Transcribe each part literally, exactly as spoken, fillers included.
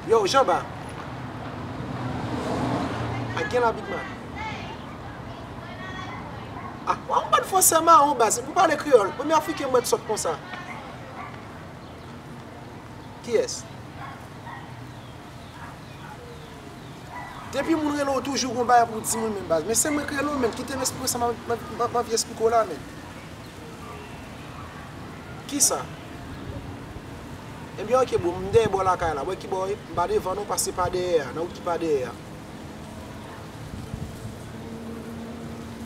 Yo, Janba. A gen la, Big Man. Ah, w ap pale fransè mawon, baz. Ou pale kreyòl. Premye Afriken m wè k sòt konsa. Kiyès? Depi moun rele w toujou gon bagay pou w di moun, men baz. Men se mwen k rele w, men kite m esplike sa m, m, m, m anvi esplike w la, men. Kisa? Ebyen, oke, bro, m dèyè bò lakay la. Wè ki bò w ye? M pa devan non, pase pa dèyè a, nan wout ki pa dèyè a.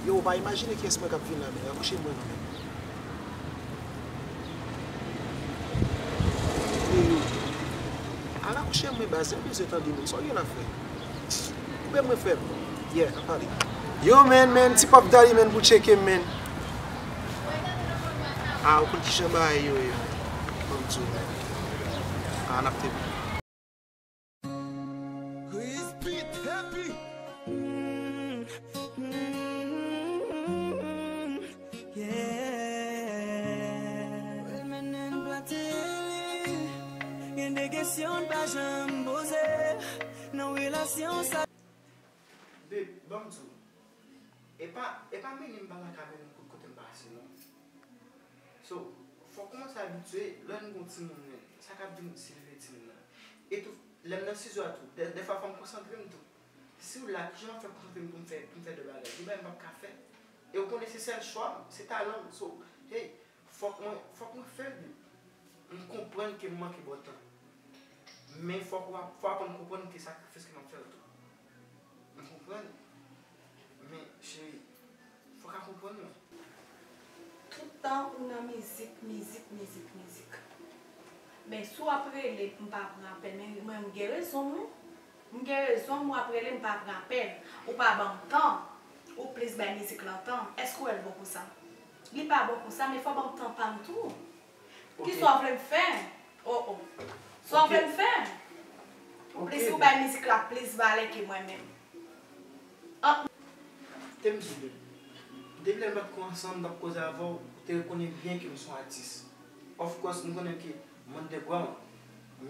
Yo, ou pa imajine kiyès mwen k ap vin la, men. Rakouche mwen non, men. Yo, yo. Al akouche mwen, baz, m bezwen tande moun. Sa w gen la, frè? Koupe mwen, frè m. Yeah, n ap pale. Yo, man, man, ti Puff Daddy, man, pou tcheke m, man. Ah, ou konn kijan bagay yo ye. Ban m di w, man. Ah, n ap te. Chris Beat Happy. Yeah. Wèl mennen plante li. Gen de kesyon n pa janm poze nan relasyon sa. Babe, ban m di w. E pa, e pa mennen m pa lakay mennen m kote, kote m pase non. So, fò w kòmanse abitye, lè n gon timoun, men, sa k ap vin silve timoun nan. E tou, lè m nan sizo a tou, dè, dèfwa fò m konsantre m tou. Si w la, kijan m ap fè konsantre m pou m fè, pou m fè de bagay? Gen bagay m p ap ka fè. E w konnen se sèl chwa m, se talan m. So, hey, fòk mwen, fòk mwen fè l, babe. M konprann ke m manke ba w tan. Men fòk w ap, fò w aprann konprann ke sakrifis ke m ap fè yo tou. M konprann. Men, cheri, fò w ka konprann mwen. Tout tan ou nan mizik, mizik, mizik, mizik. Men si w ap rele m pa pran apèl, men mwen m gen rezon m wi. M gen rezon m, w ap rele m pa pran apèl. Ou pa ban m tan. Ou plis bay mizik lan tan. Èske w wè l bon konsa? Li pa bon konsa, men fò w ban m tan pa m tou. Kisa w vle m fè? Oh, oh. Sa w vle m fè? Ou plis, ou bay mizik la plis valè ke mwen menm. An. Te m di w, depi lè n pa t ko ansanm, n pa t koze avè w, ou te rekonnen byen ke m se yon atis. Of course, m konnen ke m underground,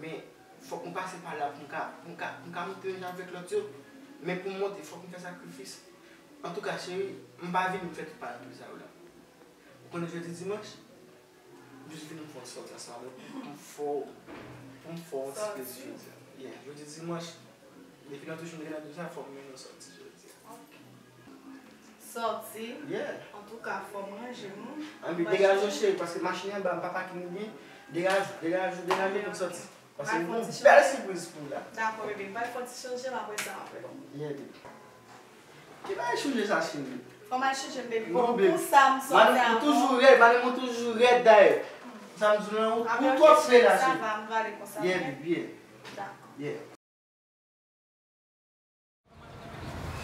men fòk m pase pa la pou m ka, pou m ka, pou m ka monte menm jan avèk lòt yo. Men pou m monte, fòk m fè sakrifis. Antouka, cheri, m pa vini pou m fè tout parapli sa yo la. Ou konnen jodi dimanch, m jis vin pou m fè yon sòti ansanm avèk ou, pou m fè w, pou m fè w yon ti pèdi jodi a. Yeah, jodi dimanch, depi nan tou jou m gen nan dou sa, fò m mennen w sòti jodi a. Ok. Sòti? Yeah. Antouka, fò m ranje m. Anpi degaje w, cheri, paske machin anba, m pa pakin li byen. Degaje w, degaje w, degaje w pou n sòti. Paske m gen yon bèl sipriz pou w la. Dakò, bebe, m pral fè yon ti chanje, m apre sa, m ap rele w. Yeah, baby. Ki bagay chanje sa, cheri? Fò m al chanje m, baby. Non, baby. Pou sa m sòti avè w. Madanm ou toujou rèd, madanm ou toujou rèd dayè. Sa m di w lan, ou, ou twò fre la, cheri. Sa va, m prale konsa. Yeah, baby, yeah. Dakò. Yeah.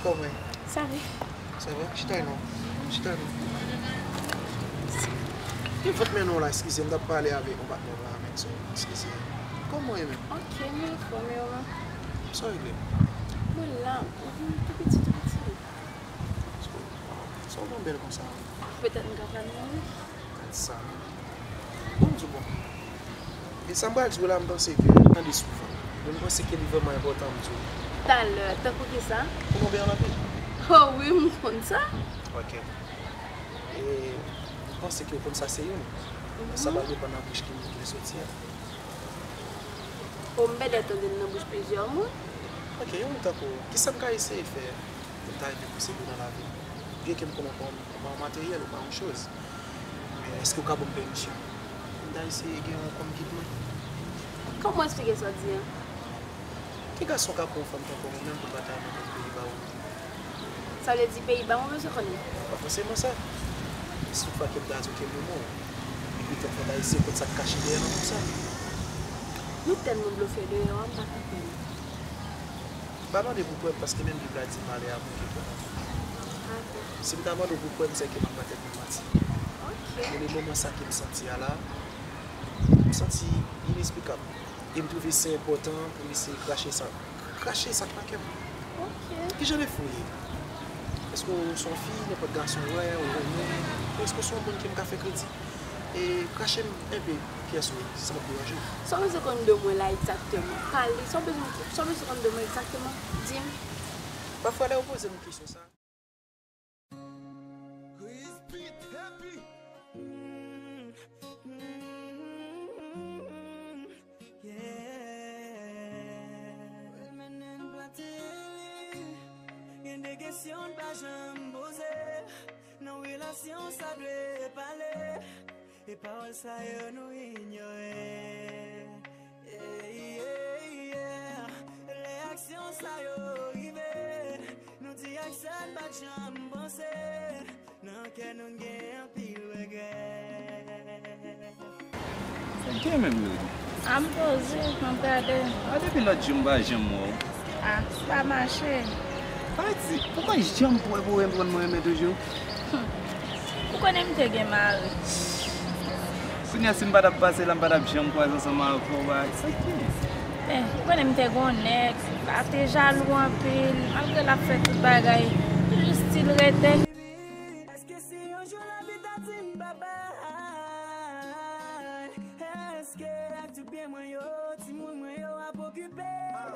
Kòman w ye? Sa va. Sa va? Chita non. Chita non. Ki fòt mennen w la, eskize, m t ap pale avèk yon patnè m la, men so, eskize. Kòman w ye menm? Ok, mwen anfòm, e ou menm? Sa w regle? Mwen la, mwen vin tou piti, tou piti. So, sa w gon bèl konsa? Petèt m ka pale anvi. Gad sa. Bon, m di w bon. E sa m pral di w la, m panse ke, tande souvan. Men m panse ke li vrèman enpòtan m di w. Talè, tankou kisa? Ou konn byen anpil? Oh wi, m konn sa. Ok. E, m panse ke w konn sa se youn. Sa pral depann nan bouch ki moun ki l soti a. Oh, m bèlè tande l nan bouch plizyè moun. Ok, yon moun tankou w, kisa m ka eseye fè pou m ta rive posede w nan lavi m? Byenke m konnen w pa yon, w pa yon materyèl, w pa yon choz. Men èske w ka ban m pèmisyon pou m ta eseye gen w kòm gid mwen? Kòman w eksplike sa w di a? Ki gason k ap pran yon fanm tankou mwen menm pou l pa ta nan peyi ba ou? Sa vle di peyi ba mwen bezwen konnen? Pa fòseman sa. Si toutfwa ke m ta di w ke m renmen w, epi tèt mwen ta eseye konn sa k kache dèyè nan tout sa. Nou tèlman blofè deyò a, m pa ka kwè nou. Pa mande pou kwè m, paske menm Bib la di malè a pou ke kwè nan mwen. Si m ta mande w pou kwè m, se ke m ap ba tèt mwen manti. Ok. Men le moman sa ke m santi a la, m santi inesplikab. E m twouve se enpòtan pou m eseye krache sa. Krache sa k nan kè m. Ok. Kijan de fou w ye? Èske w se yon fi, nenpòt gason wè, ou renmen? Èske w se yon moun ke m ka fè kredi? E krache m enpe kiyès ou ye, si sa p ap deranje w. Sa w bezwen konn de mwen la egzakteman? Pale, sa w bezwen, sa w bezwen konn de mwen egzakteman? Di m. Pafwa, lè w poze m kesyon sa. Chris Beat Happy. Yeah. Well, men, men, plante li. Gen de kesyon n pa janm poze. Nan relasyon sa dwe pale. E pawòl sa yo nou inyore. Ey, ey, yeah. Lè aksyon sa yo rive, nou di ak sa n pa t janm panse. Nan kè nou n gen anpil regrè. Sa gen menm yo di? A m poze, m ap gade. A depi lòt jou m pa janm wè w. A, sa pa mache. Pati, ou pa janm kwè pou w renmen mwen renmen toujou? Ou konnen m te gen mari. Kounye a, si m pa t ap pase la, m pa t ap janm kwaze ansanm avè w, bagay sa ki? Eh, ou konnen m te gen yon nèg, la te jalou anpil, malgre l ap fè tout bagay, li jis still rete. Èske si yon jou lavi ta di m babay? Èske ak tout byen mwen yo, timoun mwen yo ap okipe? Ah,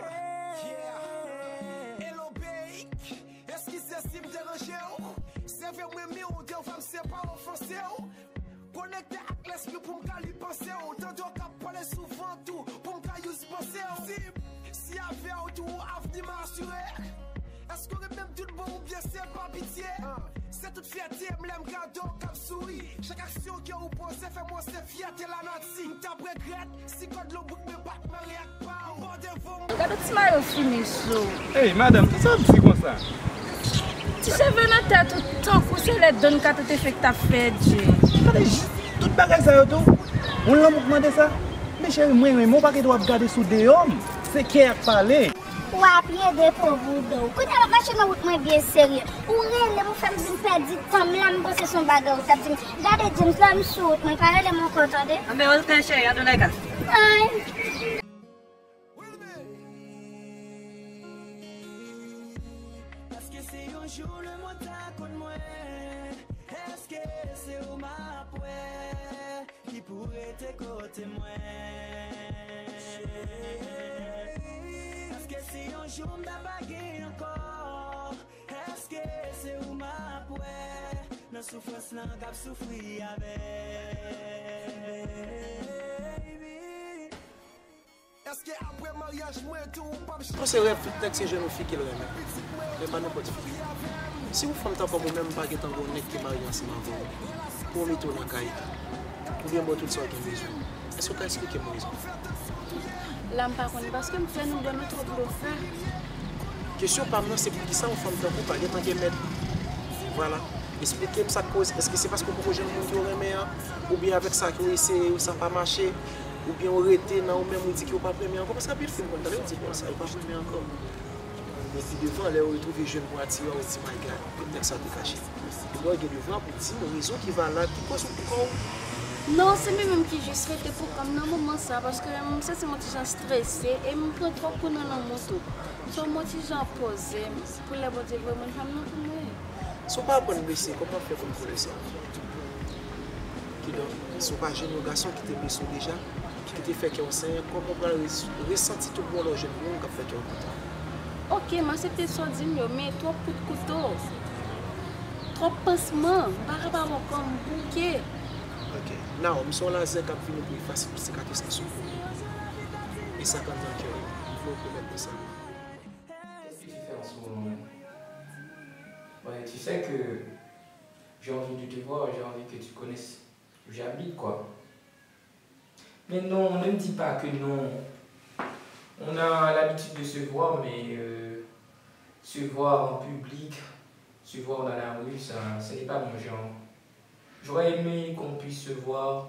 yeah. Hello, babe. Eskize si m deranje w. Se vre m renmen w, devwa m se pa ofanse w. Konekte ak lespri pou m ka li panse w. Tande w k ap pale souvan tou, pou m ka use panse w. Si, si avè w tou, avni m asire. Èske w renmen m tout bon oubyen se pa pitye? Se tout fyète m lè m gade w k ap souri. Chak aksyon ke ou poze fè m wè se fyète lanati. M t ap regrèt si kòd lonbrik mwen pa t mare ak pa w. Bò devan m. Gade ti mayo fini sou. Ey, madanm, kisa w ap di konsa? Ti cheve nan tèt ou tankou se lè Don Kato te fenk t ap fè dje. Gade jis tout bagay sa yo tou. Yon lanmou k mande sa? Men cheri, mwen renmen w, pa gen dwa ap gade sou deyò m. Se kè a k pale. Ou ap plede pou bouda w. Kounye a w ap mache nan wout mwen byen serye. Ou rele m, ou fè m vin pèdi tan m la, m panse se yon bagay ou t ap di m. Gade James la, m sou wout mwen, pa rele m ankò, tande? Anben, ok, cheri, à tout égard. Bye. Èske si yon jou lemonn ta konn mwen? Èske se ou m ap wè? Ki pou rete kote mwen. Èske si yon jou m ta pa gen ankò, èske se ou m ap wè nan soufrans lan k ap soufri avè m? Èske apre maryaj mwen tou ou p ap Bon, se rèv tout nèg, se jwenn yon fi ke l renmen. Men pa nenpòt fi. Si yon fanm tankou mwen menm pa gentan gen yon nèg ki marye ansanm avè w, pou w mete w nan kay, oubyen ba w tout sa w gen bezwen, èske w ka eksplike m rezon? La, m pa konn, paske m fè nou bò, nou twò blofè. Kesyon pa m nan, se poukisa yon fanm tankou w pa gentan gen mèt? Vwala. Eksplike m sa k koz. Èske se paske w poko jwenn moun ke w renmen an? Oubyen avèk sa ke w eseye yo, sa pa mache? Oubyen w rete nan ou menm, ou di ke w p ap renmen ankò? Paske anpil fi m konn tande yo di konsa, yo p ap renmen ankò. Men pi devan, lè yo retwouve jèn pou atire, yo di, "My God, kot nèg sa te kache?" Epi w gen devwa pou di m rezon ki valab, ki koz ou pou kò w. Non, se mwen menm ki jis rete pou kò m nan moman sa, paske m santi m yon ti jan strese e m pran twòp kou nan lanmou tou. So, m yon ti jan poze m, pou lè Bondye voye moun pa m nan pou mwen. Si w pa aprann blese, kòman w ap fè pou n konnen sa? Kidonk, si w pa jwenn yon gason ki te blese w deja, ki te fè kè w senyen, kòman w pral res-, resanti tout bon lè w jwenn yon moun k ap fè kè w kontan? Ok, m aksepte sa w di m yo, men twòp kout kouto, twòp pansman, m pa ka pa wè kò m bouke. Ok. Now, m se yon lazè k ap vini pou efase tout sikatris ki sou po m. E sa k anndan kè w yo. M vle w pwomèt mwen sa. Qu'est-ce que tu fais en ce moment même? Ouais, tu sais que j'ai envie de te voir, j'ai envie que tu connaisses où j'habite, quoi. Mais non, ne me dis pas que non. On a l'habitude de se voir, mais euh, se voir en public, se voir dans la rue, ça, ce n'est pas mon genre. J'aurais aimé qu'on puisse se voir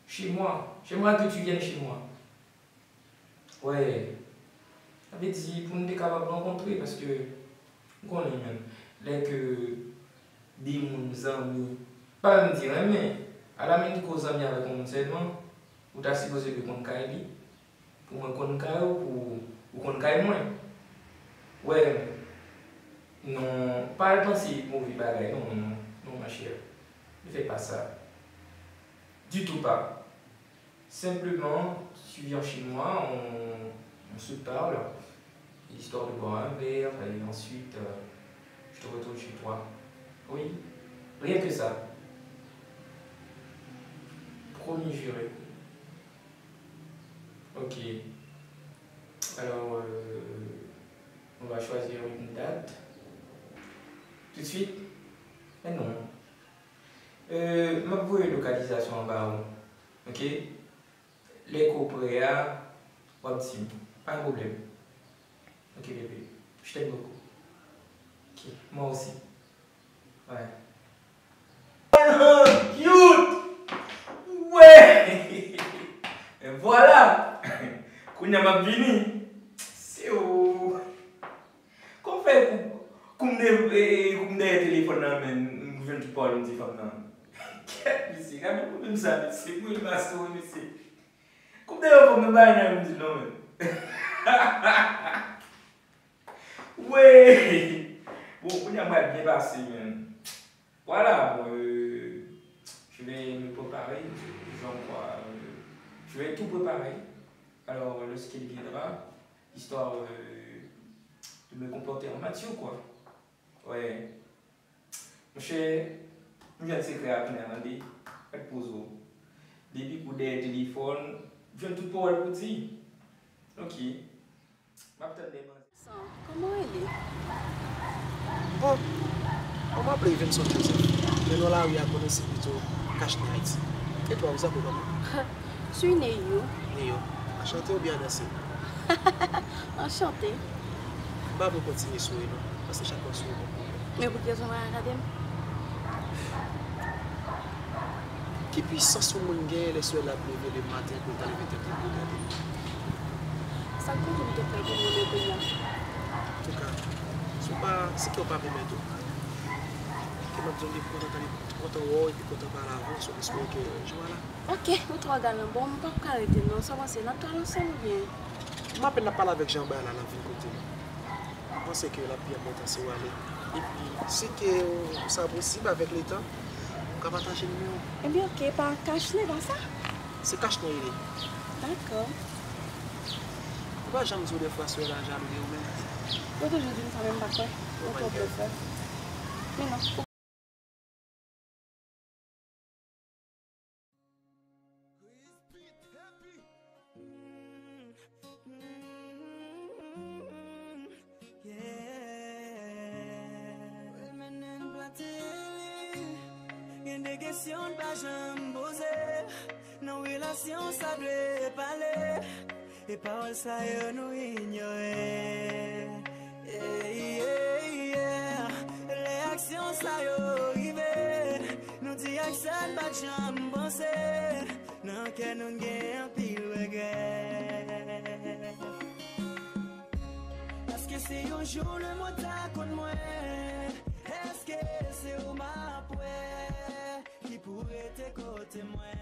chez moi. J'aimerais que tu viennes chez moi. Wè, sa vle di pou n te kapab rankontre, paske ou konnen menm, lè ke de moun zanmi, pa menm di renmen, ala menm ko zanmi avèk yon moun sèlman, ou ta sipoze dwe konn kay li, pou mwen konn kay ou, pou ou konn kay mwen. Wè, non, pa al panse move bagay, non, non, non, non, mon cher. Ne fais pas ça. Du tout pas. Simplement, tu viens chez moi, on, on se parle, histoire de boire un verre, et ensuite, euh, je te retourne chez toi. Oui, rien que ça. Promis juré. Ok. Alors, euh, on va choisir une date. Tout de suite? Mais non. Euh, m ap voye lokalizasyon an ba ou. Ok? Lè ke w prè a, w ap di m. Pa gen pwoblèm. Ok, bébé. Je t'aime beaucoup. Ok, moi aussi. Ouais. Cute! Ouais! Et voilà! Kounye a m ap vini. Se ou. Kòman fè kou, kou m de, e, kou m dèyè telefòn nan, men m jwenn tout pawòl m di fanm nan? Kèt, mesye, gade yon pwoblèm sa, mesye. Pou l pa sou, mesye. Kou m dèyè fanm nan, bagay nan, m di non, men. Wey! Bon, kounye a m pral byen pase, men. Voilà, bon, euh, je vais me préparer, j'envoie, euh, je vais tout préparer. Alors, lorsqu'il viendra, histoire, euh, de me comporter en macho, quoi. Ouais. Monchè, m jwenn sekrè a kounye a, tande. Ret poze w. Depi pou dèyè telefòn, jwenn tout pawòl pou di. Ok. M ap tann lè manzè. Kòman w rele? Bon, bon, m aple Ivenson Joseph, men non lari a konnen se pito Cash Night. E twa, ou aple kòman? Sui Neyo. Neyo. Anchante oubyen Adansé? Anchante. M pa vle w kontinye souri non, paske chak fwa w souri m ap ri. Men poukisa w pa ka gade m? Ki pwisans yon moun genyen lè solèy la ap leve lematen pou l ta leve tèt li pou l gade l? Sa k konte m te fè pou mwen menm kounye a? Antouka, si w pa, si kè w pa vle mèt ou, ke m ap di w m te kontan tande, kontan wè w epi kontan pale avè w, so m espere ke jou a la. Ok, ou twò galan. Bon, m p ap ka rete non. Sa w panse, n ap pale ansanm oubyen? M apèn ap pale avèk Jean Bala, l ap vin kote m. M panse ke l ap pi enpòtan si w ale. Epi, si ke w, sa posib avèk letan, m ka pataje nimewo w. Ebyen, ok, pa Cash Nèg, pa sa? Se Cash Nèg li ye. Dakò. Ou pa janm di w dèfwa sè la jalou de ou menm? Yo toujou di m sa, men m pa kwè. Oh my God. Ou twò blofè. Men non. Gen de kesyon n pa janm poze nan relasyon sa dwe pale. E pawòl sa yo nou inyore. Ey, ey, yeah. Lè aksyon sa yo rive, nou di ak sa n pa t janm panse. Nan kè nou n gen anpil regrè. Èske se yon jou lemond ta konn mwen? Èske se ou m ap wè ki pou rete kote mwen?